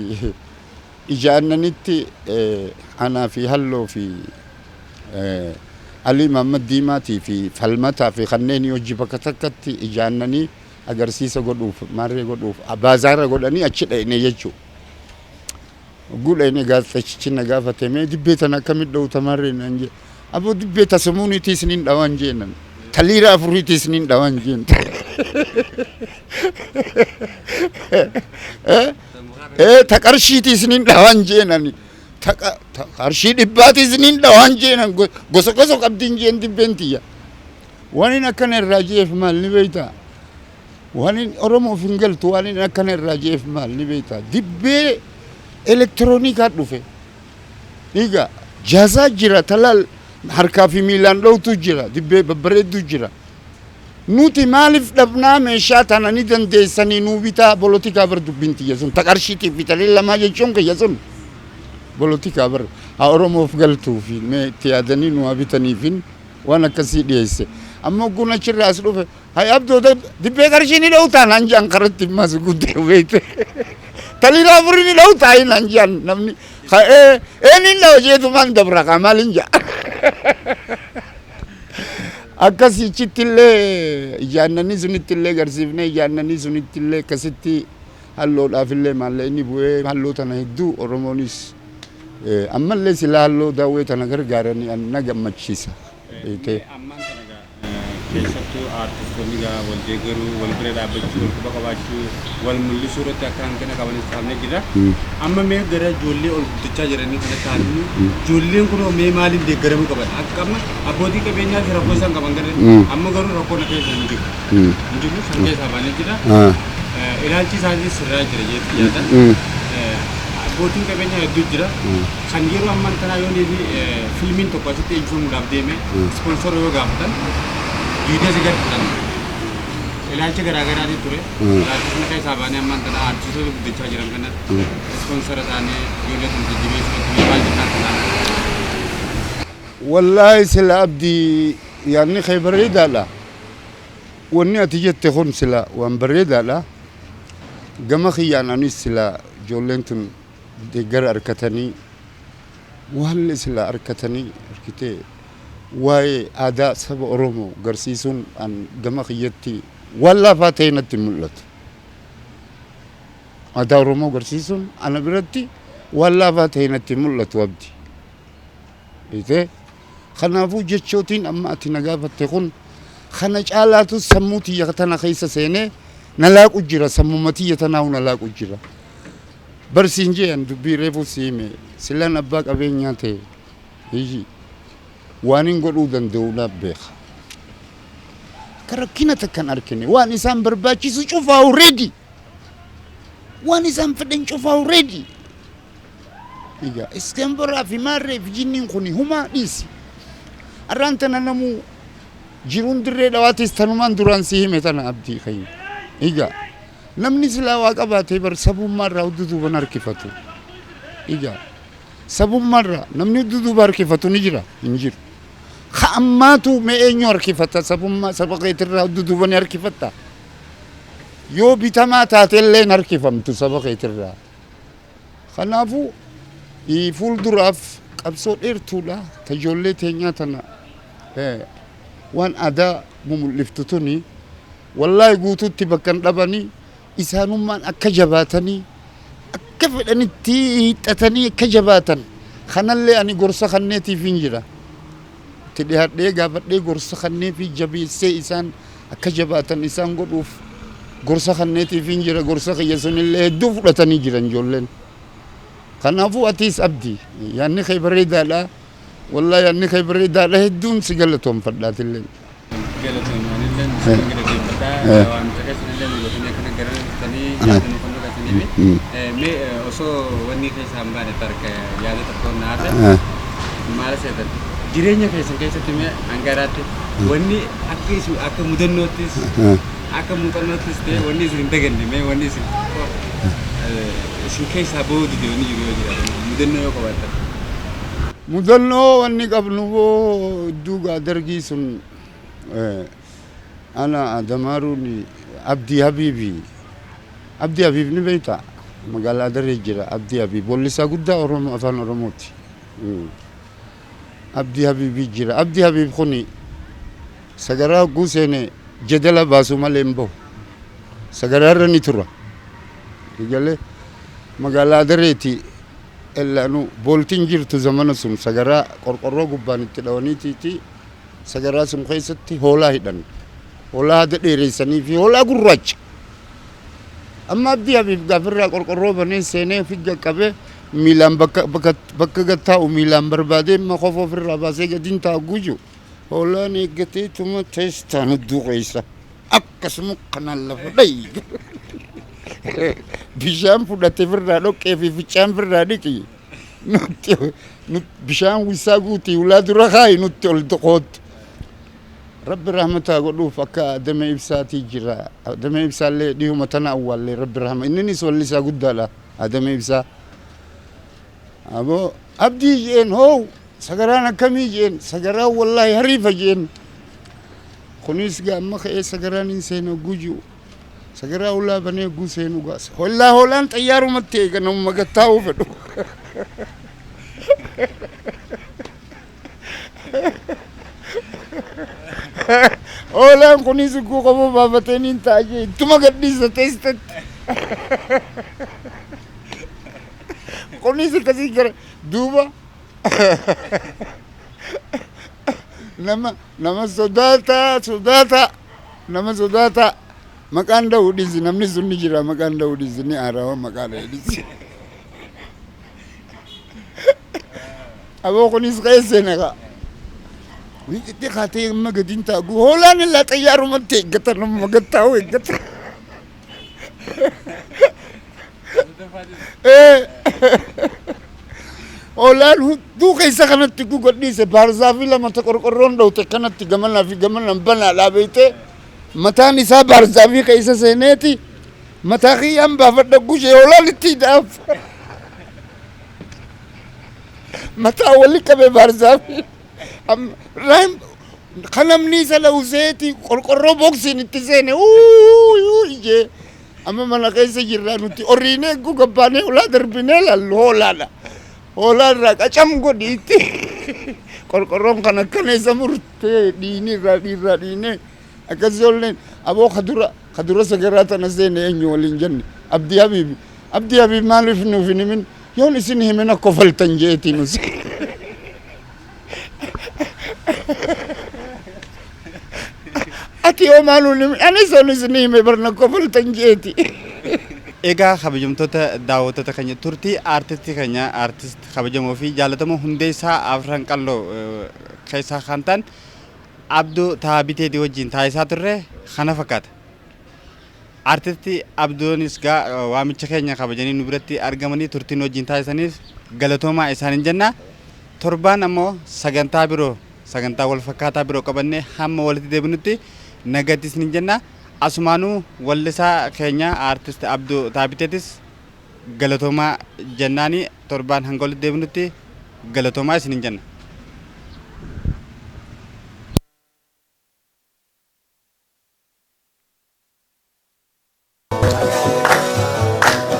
ija aannanitti anaa fi Halloo fi Alii Mahammad Diimaatii fi Falmataa fi kanneen hojii bakka takkatti ija aannanii agarsiisa godhuuf, maarree godhuuf, baazaara godhanii achi dhaqne jechuudha. Hogguu dhaqne gaazexeessichi na gaafate, mee dibbee tana akkamitti dha'u maarree naan jedhe. Aboo, dibbee tasamuuniitiis nin dhawaan jeenan. Taliira afuriitiis nin dhawaan jeen. Ta qarshiitiis nin dhawaan jeenani. Ta qarshii dhibbaatiis nin dhawaan jeenan, gosa gosa qabdiin jeen dibbeen tiyya. Waan inni akkana irraa jeef maal ni beektaa? Waan inni Oromoof hin galtu, waan inni akkana irraa jeef maal ni beektaa? Dibbee elektiroonikaa dhufe. Egaa jaazaa jira, talaal harkaa fi miilaan dhowtu jira, dibbee babbareedduu jira. Nuti maaliif dhabnaa meeshaa tana? Ni dandeessanii nuu bitaa, polotikaa bar dubbiin tiyya sun ta qarshiitiif bitanii lamaa jechuun kiyya sun. Polotikaa bar haa Oromoof galtuufi mee itti yaadanii nu haa bitaniifin waan akkasii dhiyeesse. Amma hogguun achirraa as dhufe hay abdoo dibbee qarshii ni dhowtaa naan jedhan karatti ammas guddee beekte. Taliilaa afurii ni dhowtaa naan jedhan namni ee eenin dhawa jeetumaan dabra kaa maalin jedha. Akkasichitti illee ijaannanii sunitti illee garsiifnee ijaannanii sunitti illee akkasitti halloodhaaf illee maallaqni bu'ee halloo tana hedduu Oromoonis ammallee silaa halloo daawwee tana gargaaranii na gammachiisa. Beektee. Ammaan kana egaa keessattuu aartistoonni egaa wal deeggaruu, wal bira dhaabbachuu, wal quba qabaachuu, wal mul'isuu irratti akka hanqina qabanis kaafnee jira. Amma mee gara ijoollee ol guddachaa jiranii kanatti haasofnu, ijoolleen kunoo mee maaliin deeggaramuu qaban? Akka amma abbootii qabeenyaa fi rakkoo isaan qaban gara amma garuu rakkoon akka isaan hin jiru. Hin jiru san keessaa baanee jira. Ilaalchi isaanis sirraa jira jeetti yaada. Abbootiin qabeenyaa hedduu jira. Kan yeroo ammaan tanaa yoo fi filmiin tokko asitti eebbifamuudhaaf deeme sponsor yoo gaafatan duuda si garfatan. Ilaalcha garaa garaatiin ture. Ilaalcha sana keessaa baanee ammaan tana aartistoota guddachaa jiran kana sponsor taanee ijoollee tana jajjabeessuu irratti maal jennaan kanaan? Wallaahi sila abdii yaadni kee bareedaadha. Wanni ati jette kun sila waan bareedaadha. Gama kiyyaan anis sila ijoolleen tun deeggara harkatanii waan sila harkatanii harkitee waa'ee aadaa saba Oromoo garsiisuun an gama kiyyatti waan laafaa ta'e natti mul'atu. Aadaa Oromoo garsiisuun ana biratti waan laafaa ta'e natti mul'atu abdi. Beektee? Kanaafuu jechootiin amma ati na gaafatte kun kana caalaatu sammuu tiyya tana keessa seenee na laaqu jira sammuma tiyya tanaa'u na laaqu jira. Barsiin jeen dubbii reefu si hime silaan abbaa qabeenyaa ta'e hiyyi waan hin godhuu danda'u naaf beeka. Akka rakkina takkan argine waan isaan barbaachisu cufaa already. Waan isaan fedhan cufaa already. Egaa iskambaraa fi maarree fi jinniin kun humaa dhiisi. Arraan tana namuu jiruun dirree dhawaatis tanumaan duraan si hime tana abdii keenya. Egaa namni silaa waa qabaatee bar sabummaarraa hudduu duuban harkifatu. Egaa sabummaarraa namni hudduu duuba harkifatu ni jira hin jiru. Ka ammaatu mee eenyu harkifata sabummaa saba keetirraa hudduu duuba ni harkifatta. Yoo bitamaa taatellee hin harkifamtu saba keetirraa. Kanaafuu fuulduraaf qabsoo dheertuudha. Ta ijoollee teenyaa tana waan aadaa mumul'iftu tuni wallaahi guutuutti bakka hin dhabanii isaanummaan akka jabaatanii akka fedhanitti hiixatanii akka jabaatan kanallee ani gorsa kanneetiif hin jira. Itti dhiyaadhee gaafadhee gorsa kanneefi jabeessee isaan akka jabaatan isaan godhuuf gorsa kanneetiif hin jira gorsa kiyya sunillee hedduu fudhatanii jiran ijoolleen. Kanaafuu atiis abdii yaadni kee bareedaadha. Wallaahi yaadni kee bareedaadha hedduun si galatoomfadhaatillee. Galatoomaanillee isin galateeffadha. Waamicha keessanillee nu gootanii akkana gara dhuftanii yaada nu kennuu keessaniif. Mee osoo wanni keessaa hin baane tarka yaada tokko na hafe maal seetan jireenya keessan keessatti mee hangaraatti wanni akka isin akka mudannoottis akka muuxannoottis ta'e wanni isin hin daganne mee wanni isin isin keessaa bahuu dide wanni jiru yoo jiraate mudannoo yoo qabaattan. Mudannoo wanni qabnu boo iddoo dargii sun ana Adamaaruun Abdii Habiibi Abdii Habiib ni beektaa magaalaa Adaree jira Abdii Habiib wallisaa guddaa Oromoo afaan Oromooti. Abdii Habiibii jira Abdii Habiib kuni sagaraa hogguu seene jedala baasu malee hin bahu sagaraarra ni tura. Egalee magaalaa Adareeti ellaanu booltiin jirtu zamana sun sagaraa qorqorroo gubbaan itti dhawaniitiiti sagaraa sun keessatti hoolaa hidhan. Hoolaa hada dheereessanii fi hoolaa gurraacha. Amma Abdii Habiib gaafirraa qorqorroo banee seenee fi qaqqabee miilaan bakka bakka bakka gad taa'u miilaan barbaadee amma qofa ofirraa baasee gadiin taa'u guju. Hoolaan eeggatee tuma teessaan hudduu keessa akkasuma kanaan lafa dhayi. Bishaan fudhatee firraa dhoqqee fi ficcaan firraa dhiqi. Nutti bishaan wisaa guutii ulaa dura kaayi nutti ol qoottu. Rabbi rahmataa godhuuf akka Adame Ibsaatii jira. Adame Ibsaallee dhihuma tana awwaallee Rabbi rahma. Inninis wallisaa guddaadha. Adame Ibsaa. Aboo Abdii jeen hoo sagaraan akkamii jeen sagaraan wallaahi hariifa jeen. Kunis gaa amma ka'ee sagaraan hin seenu guju. Sagaraa ulaa banee guu seenu gaas. Hollaa hoolaan xayyaarumatti eega namuma gattaa'uu fedhu. Hoolaan kunis guu qofa baafatee niin ta'a jee ittuma gadhiisa teessatti. Kunis akkasii gara duuba nama nama sodaataa sodaataa nama sodaataa maqaan dha'uu dhiisi namni sun ni jira maqaan dha'uu dhiisi ni aarawa maqaa dha'ee dhiisi. Aboo kunis keessa naqa. Itti kaatee amma gadi hin taagu hoolaan illaa xayyaarumatti eeggata nama gattaa'u eeggata. Hoolaan hudduu keessa kanatti gugadhiise baarzaafii lama ta qorqorroon dhowte kanatti gamanaa fi gamanaan banaa dhaabeeyte mataan isaa baarzaafii keessa seeneeti mataa kiyyaan baafadha gushee hoolaan itti hidhaaf. Mataa wali qabe baarzaafii. Kan namni isa lawuseeti qorqorroo boksiin itti seene uuu ijee. Amma mana keessa jirra nuti horiinee eeguu gabbaanee ulaa darbinee laallu hoolaadha. Hoolaa irraa qacam godhiitti. Qorqorroon kan akkana isa murtee dhiini irraa dhiirraa dhiinee akkasii olleen aboo kadura kadura sagaraa tana seene eenyu waliin jenne Abdii Habiibi. Abdii Habiib maaliif nuuf hin himin yoon isin himin akka kofaltan jeetii nus. Ati yoo maal nuun himin anis yoon isin hime barna kofaltan jeeti. Egaa kabajamtoota daawwattoota keenya turtii aartistii keenya aartist kabajamoo fi jaallatamoo Hundeessaa Afran Qalloo keessaa kan ta'an Abduu Taabiteetii wajjin taasisaa turre kana fakkaata. Aartisti Abdoonis gaa waamicha keenya kabajanii nu biratti argamanii turtii nu wajjin taasisaniif galatoomaa isaaniin jenna. Torbaan ammoo sagantaa biroo sagantaa wal fakkaataa biroo qabannee hamma walitti deebinutti nagatti isiniin jenna. Asumaanuu wallisaa keenya aartist Abduu Taabiteetis galatoomaa jennaani torbaan hanga walitti deebinutti galatoomaa isiniin jenna.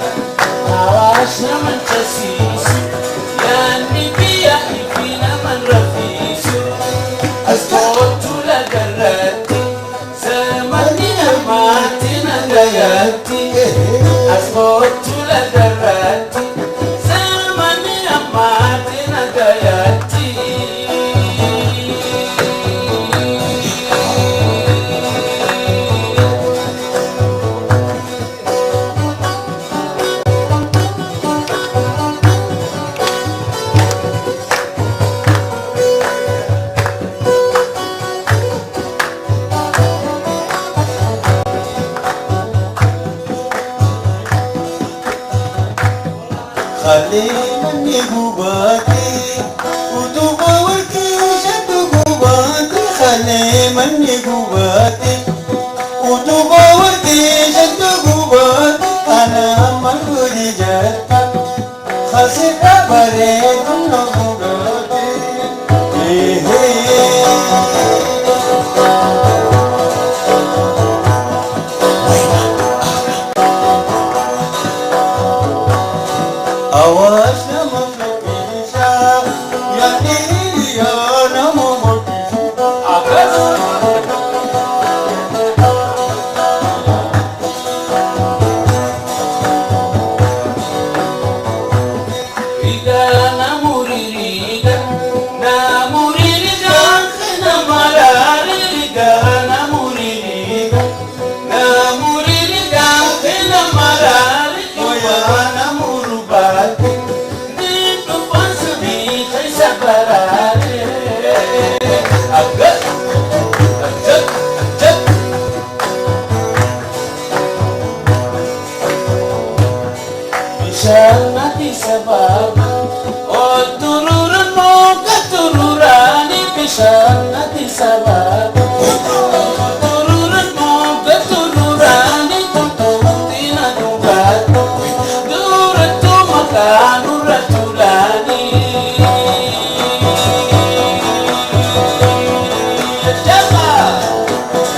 Awaash nama chasiisu, yaadni biyya ifi nama rafiisu. As kootu lagarratti, zamanni namaatti nagayatti. As kootu lagarratti, zamanni namaatti nagayatti. Khaleemanni gubaatee utubaa warqee shaddu gubaatee khaleemanni gubaatee utubaa warqee shaddu gubaatee ana malguri jetta khasirra bareedu na gubaatee. Awaash nama fakkeessaa yaadni hiriyaa nama morkisa. Akkas. Riga namuririga, namuririga, namarariga, namuririga, namuririga, namarariga, namurubate, nintu pansubi kaisabarare. Agat, agat, agat. Bishaan ati sababa ol tururan muka tururani bishaan ati sababa ol tururan muka tururani tuntutina dubbatu durattu maqaan nurra tuulaani. Jabba!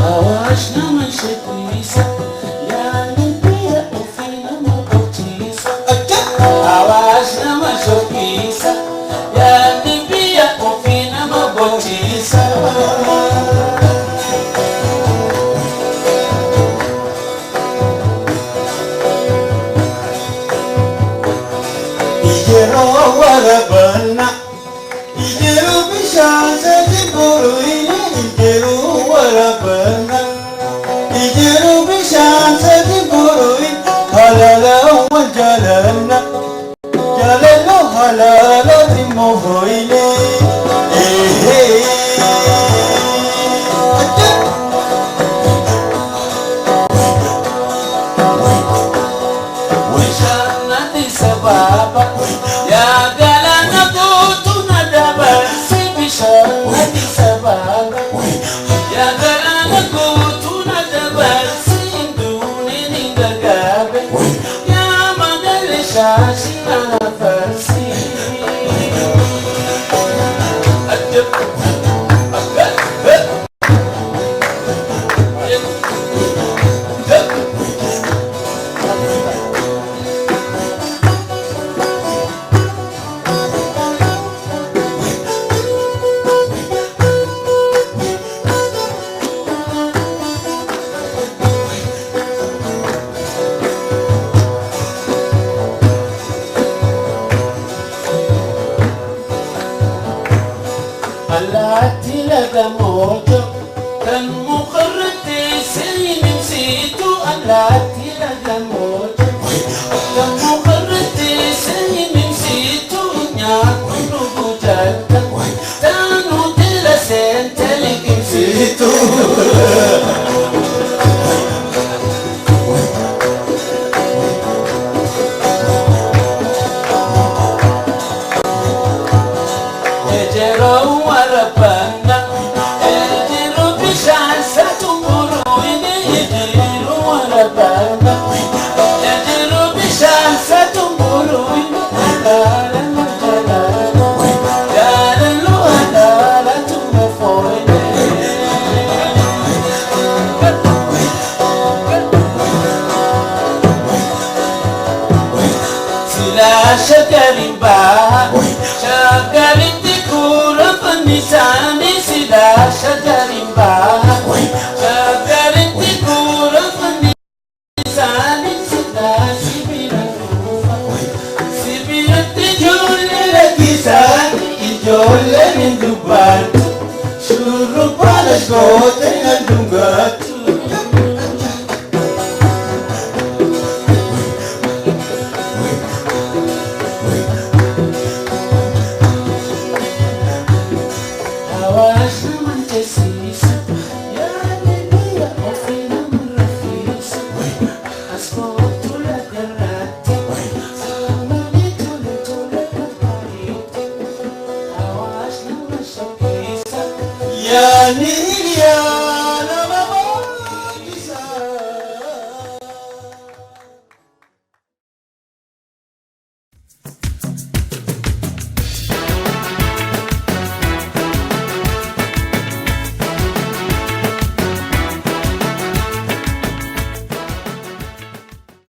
Awash nama shekisa, yani pia ufina mabotisa. Awash nama shekisa, yani pia ufina mabotisa. Yeroo waraabana yeroo bishaan sadi boroine yeroo waraabana yeroo bishaan sadi boroine halala wal jaalanna jaalala halala timmofoine. Bishaan Addis Ababa, yaa galaana guutuu na dabarsi. Bishaan Addis Ababa, yaa galaana guutuu na dabarsi. Duuniin hin gagaabe, yaa magaalli shaashii na nafarsi. Ajab, akka, he, he, Allaatti laga mooto kan mukarratti seenimsiitu. Allaatti laga mooto kan mukarratti seenimsiitu. Nyaatu dhugu jaalta taanuu jala seente liqimsiitu. Ejero warabana, ejero bishaan satumuru ini. Ejero warabana, ejero bishaan satumuru ini. Halala jalala, jalalu halala tumufoine. Sila shakarin ba, shakarin di kura panisani. Sila shakarin ba, shakarin di kura panisani. Sila sibira kufa, sibira tijulle lakisani. Ijolle min dubbatu, shurrubbaa goote nan dhungatu. Awash nama jesiisa, yaadni biyya ofii nama rafiisa. Askootu lagarraatti, saamanii tole tole gabaariitti. Awash nama shakkiisa, Yaani hiriyaa.